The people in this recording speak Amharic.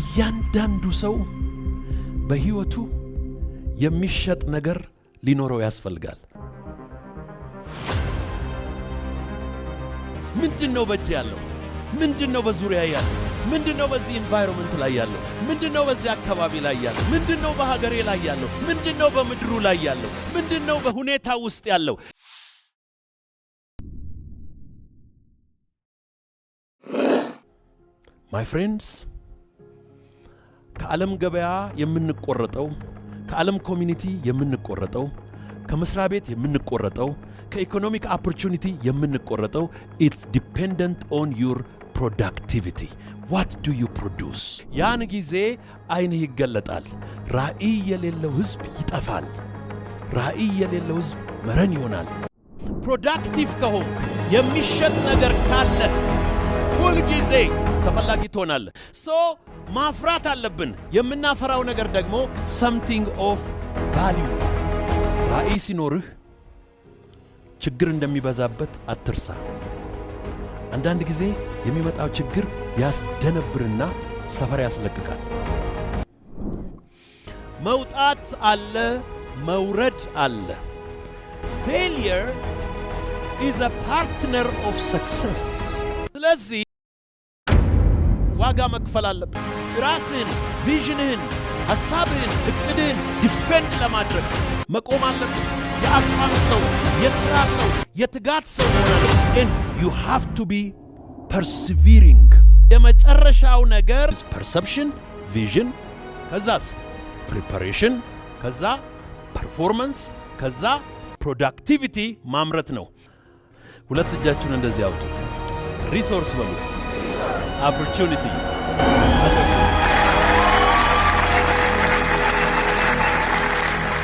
እያንዳንዱ ሰው በሕይወቱ የሚሸጥ ነገር ሊኖረው ያስፈልጋል። ምንድን ነው በእጅ ያለው? ምንድን ነው በዙሪያ ያለው? ምንድን ነው በዚህ environment ላይ ያለው? ምንድን ነው በዚህ አካባቢ ላይ ያለው? ምንድን ነው በሀገሬ ላይ ያለው? ምንድን ነው በምድሩ ላይ ያለው? ምንድን ነው በሁኔታ ውስጥ ያለው? My friends፣ ከዓለም ገበያ የምንቆረጠው፣ ከዓለም community የምንቆረጠው፣ ከመስሪያ ቤት የምንቆረጠው፣ ከ economic opportunity የምንቆረጠው it's dependent on your productivity. What do you produce? ያን ጊዜ ዓይንህ ይገለጣል። ራእይ የሌለው ሕዝብ ይጠፋል። ራእይ የሌለው ሕዝብ መረን ይሆናል። Productive ከሆንክ፣ የሚሸጥ ነገር ካለ ሁልጊዜ ተፈላጊ ትሆናለህ። So ማፍራት አለብን። የምናፈራው ነገር ደግሞ something of value። ራእይ ሲኖርህ ችግር እንደሚበዛበት አትርሳ። አንዳንድ ጊዜ የሚመጣው ችግር ያስደነብርና ሰፈር ያስለቅቃል። መውጣት አለ፣ መውረድ አለ። Failure is a partner of success። ስለዚህ ዋጋ መክፈል አለብን። ራስህን፣ vision ህን፣ ሐሳብህን፣ እቅድህን defend ለማድረግ መቆም አለብን። የአቋም ሰው፣ የሥራ ሰው፣ የትጋት ሰው መሆን አለብን። You have to be persevering። የመጨረሻው ነገር perception፣ vision፣ ከዛስ preparation፣ ከዛ performance፣ ከዛ productivity ማምረት ነው። ሁለት እጃችሁን እንደዚህ አውጡ። Resource በሉ፣ opportunity።